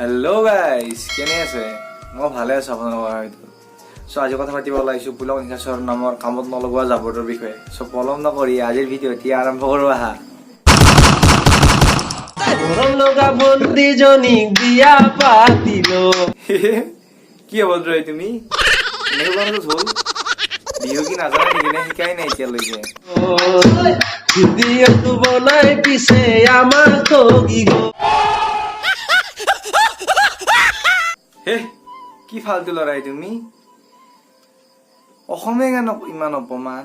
Hello' guys, কেনে আছে? মই ভালে আছোঁ আপোনালোকৰ হয়তো। চ' আজি কথা পাতিব ওলাইছোঁ পুলক নিশাচৰ নামৰ কামত নলগোৱা জাবৰটোৰ বিষয়ে। চ' পলম নকৰি আজিৰ ভিডিঅ'টি আৰম্ভ কৰোঁ আহা। মৰম লগা ভন্টিজনীক বিয়া পাতিলো। কি অভদ্ৰ হে তুমি! এনেকুৱা ঢোল বিহু কি নাজানা নেকি নে শিকাই নাই এতিয়ালৈকে? ভিডিঅ'টো বনাই পিছে আমাক ঠগি গ'ল। হে, কি ফাল্টু ল'ৰাই তুমি! অসমীয়া গানক ইমান অপমান!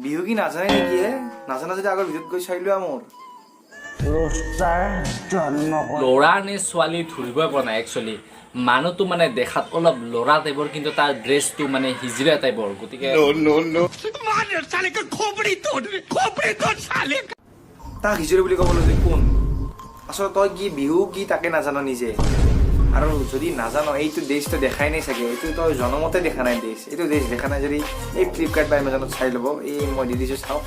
বিহু কি নাজানে নেকি হে? নাজানা যদি আগৰ ভিডিঅ'ত গৈ চাই লোৱা মোৰ। ল'ৰা নে ছোৱালী ধৰিবই পৰা নাই। একচুৱেলি মানুহটো মানে দেখাত অলপ ল'ৰা টাইপৰ, কিন্তু তাৰ ড্ৰেছটো মানে হিজৰা টাইপৰ। গতিকে তাক হিজৰি বুলি ক'বলৈ তুই কোন আচলতে? তই কি বিহু কি তাকে নাজান নিজে। আৰু যদি নাজান, এইটো ড্ৰেছটো দেখাই নাই চাগে। এইটো তই জনমতে দেখা নাই ড্ৰেছ। এইটো ড্ৰেছ দেখা নাই যদি এই ফ্লিপকাৰ্ট বা এমাজনত চাই ল'ব। এই মই দি দিছোঁ, চাওক।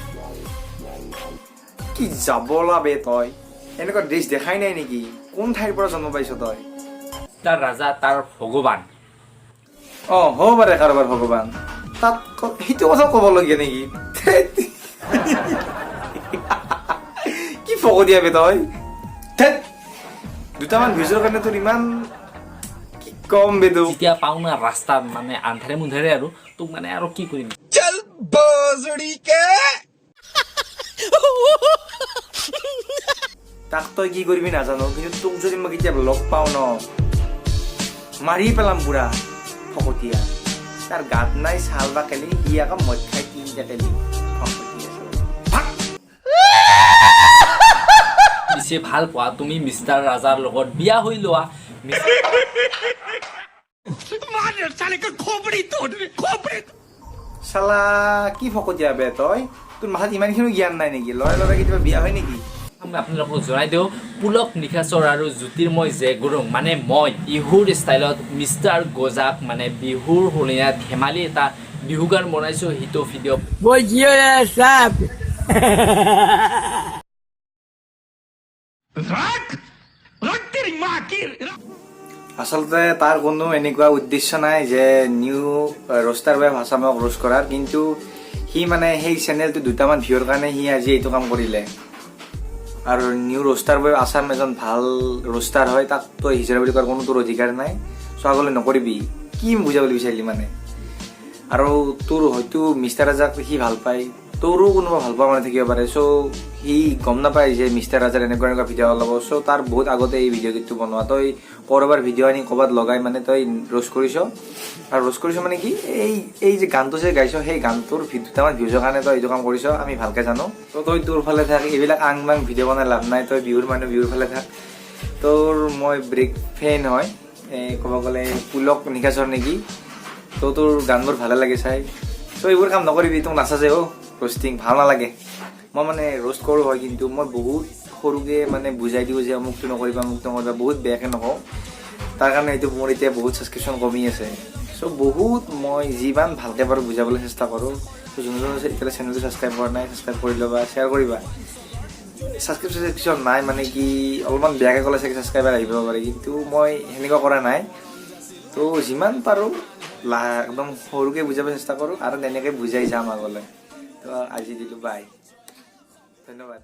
কি যাবলা বে তই! এনেকুৱা ড্ৰেছ দেখাই নাই নেকি? কোন ঠাইৰ পৰা জন্ম পাইছ তই? তাৰ ৰাজা, তাৰ ভগৱান। অঁ, হ'ব পাৰে কাৰোবাৰ ভগৱান। তাত সেইটো কথা ক'বলগীয়া নেকি? ধেৎ। কি ফকতীয়া বে তই! ধেৎ। দুটামান ভিউজৰ কাৰণে তোৰ ইমান, কি কম বে তোক! যেতিয়া পাওঁ না ৰাস্তাত, মানে আন্ধাৰে মুন্ধাৰে, আৰু তোক মানে আৰু কি কৰিম? তাক তই কি কৰিবি নাজানো, কিন্তু তোক যদি মই কেতিয়াবা লগ পাওঁ ন, মাৰি পেলাম পুৰা ফকতীয়া। তাৰ গাত নাই ছাল বা কেলি, সি আকৌ মদ খাই তিনিটা কেলি। ফকতীয়া চালা। ভাগ! পিছে ভাল পোৱা তুমি মিষ্টাৰ ৰাজাৰ লগত বিয়া হৈ লোৱা। চালা কি ফকতীয়া বে তই! তোৰ মাথাত ইমানখিনিও জ্ঞান নাই নেকি? ল'ৰাই ল'ৰাই কেতিয়াবা বিয়া হয় নেকি? আমি আপোনালোকক জনাই দিওঁ, পুলক নিশাচৰ আৰু জ্যোতিৰ্ময় জে গুৰুং, মানে মই বিহুৰ ষ্টাইলত মিষ্টাৰ গজাক মানে বিহুৰ হলীয়া ধেমালি এটা বিহু গান বনাইছোঁ, সেইটো ভিডিঅ' আচলতে তাৰ কোনো এনেকুৱা উদ্দেশ্য নাই যে নিউ ৰোষ্টাৰ ৱেব আছামক ৰোষ্ট কৰাৰ, কিন্তু সি মানে সেই চেনেলটো দুটামান ভিউৰ কাৰণে সি আজি এইটো কাম কৰিলে। আৰু নিউ ৰোষ্টাৰ ৱেব আছাম এজন ভাল ৰোষ্টাৰ হয়, তাক তই হিজৰা বুলি কোৱাৰ কোনো তোৰ অধিকাৰ নাই। চ' আগলৈ নকৰিবি। কি বুজাবলৈ বিচাৰিলি মানে? আৰু তোৰ হয়তো মিষ্টাৰ ৰাজাক সি ভাল পায়, তোৰো কোনোবা ভাল পোৱা মানুহ থাকিব পাৰে। চ' সি গম নাপায় যে মিষ্টাৰ ৰাজাৰ এনেকুৱা এনেকুৱা ভিডিঅ' ওলাব। চ' তাৰ বহুত আগতে এই ভিডিঅ' বনোৱা। তই ক'ৰবাৰ ভিডিঅ' আনি ক'ৰবাত লগাই মানে তই ৰোষ্ট কৰিছ। আৰু ৰোষ্ট কৰিছ মানে কি, এই এই যে গানটো যে গাইছ, সেই গানটোৰ দুটামান ভিউজৰ কাৰণে তই এইটো কাম কৰিছ, আমি ভালকে জানো। ত' তই তোৰ ফালে থাক, এইবিলাক আং বাং ভিডিঅ' বনাই লাভ নাই। তই বিহুৰ মানুহ, বিহুৰ ফালে থাক। তোৰ মই ব্ৰেক ফেন হয়, এই ক'ব গ'লে পুলক নিশাচৰ নেকি। ত' তোৰ গানবোৰ ভালে লাগে চাই। চ' এইবোৰ কাম নকৰিবি, তোক নাচাজে অ'। ৰ'ষ্টিং ভাল নালাগে। মই মানে ৰ'ষ্ট কৰোঁ হয়, কিন্তু মই বহুত সৰুকে মানে বুজাই দিওঁ যে অমুকটো নকৰিবা, অমুকটো নকৰিবা, বহুত বেয়াকে নকওঁ। তাৰ কাৰণে এইটো মোৰ এতিয়া বহুত ছাবস্ক্ৰিপশ্যন কমি আছে। চ' বহুত মই যিমান ভালকে পাৰোঁ বুজাবলৈ চেষ্টা কৰোঁ। চ' যোনে যোনে এতিয়ালৈ চেনেলটো ছাবস্ক্ৰাইব কৰা নাই, ছাবস্ক্ৰাইব কৰি ল'বা, শ্বেয়াৰ কৰিবা। ছাবস্ক্ৰিপশ্যন নাই মানে কি, অলপমান বেয়াকে ক'লে চাগে ছাবস্ক্ৰাইবাৰ আহিব পাৰে, কিন্তু মই সেনেকুৱা কৰা নাই। ত' যিমান পাৰোঁ একদম সৰুকে বুজাব চেষ্টা কৰোঁ আৰু তেনেকৈ বুজাই যাম আগলৈ। তো আজি দিলোঁ, বাই, ধন্যবাদ।